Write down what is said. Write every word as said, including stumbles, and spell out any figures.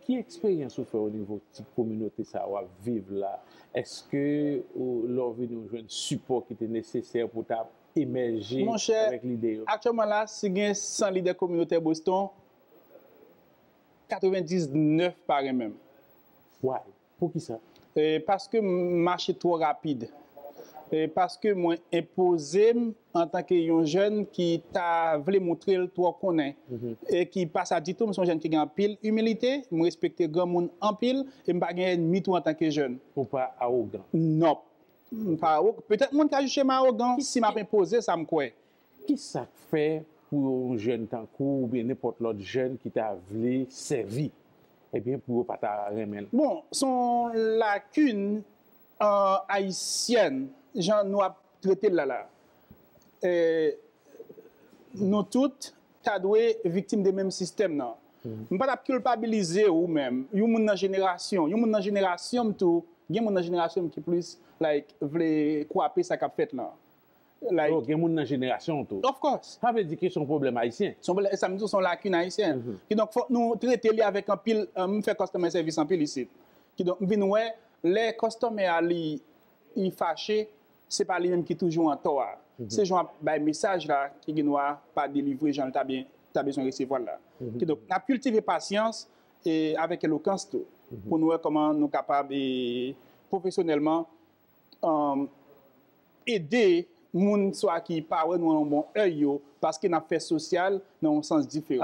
Ki eksperyans ou fè o nivo ti kominote sa w ap viv la? Èske ou, lè w vini, ou jwenn sipò ki te nesesè pou w ta emèje Monchè, avèk lide yo? Aktyèlman la, si gen san lidè kominotè Boston, katrevendiznèf pa renmen m. Why? Poukisa? E, paske m mache twò rapid. E, paske mwen enpoze m antanke yon jèn ki ta vle montre l twò konnen. E ki pa sa ditou, m se yon jèn ki gen anpil imilite, m respekte granmoun anpil, e m pa gen ènmi tou antanke jèn. Ou pa awogan? Non. M pa awogan. Petèt moun ka jije m awogan si m ap enpoze sa m kwè. Ki sa k fè pou yon jèn tankou w oubyen nenpòt lòt jèn ki ta vle sèvi, ebyen, pou yo pa ta renmen l? Bon, se yon lakin, euh, ayisyèn, jan nou ap trete l la la. E, nou tout ta dwe viktim de menm sistèm nan. M pa t ap kilpabilize ou menm, yon moun nan jenerasyon, yon moun nan jenerasyon m tou, gen moun nan jenerasyon m ki plis, like, vle kwape sa k ap fèt lan. Like, oh, gen moun nan jenerasyon w tou. Of course. Sa vle di ke se yon pwoblèm ayisyen. Se yon pwoblèm, sa m di w, se yon lakin ayisyèn. Kidonk, fòk nou trete li avèk anpil, euh, m fè customer service anpil isit. Kidonk, m vin wè, lè customer a li, li fache, se pa li menm ki toujou an tò a. Se jan w ap bay mesaj la ki gendwa pa delivre jan l ta byen, ta bezwen resevwa l la. Kidonk, n ap kiltive pasyans e avèk elokans tou, pou nou wè kòman nou kapab, e, pwofesyonèlman, um, ede moun swa ki pa wè nou an yon bon èy yo, paske n ap fè sosyal nan yon sans diferan.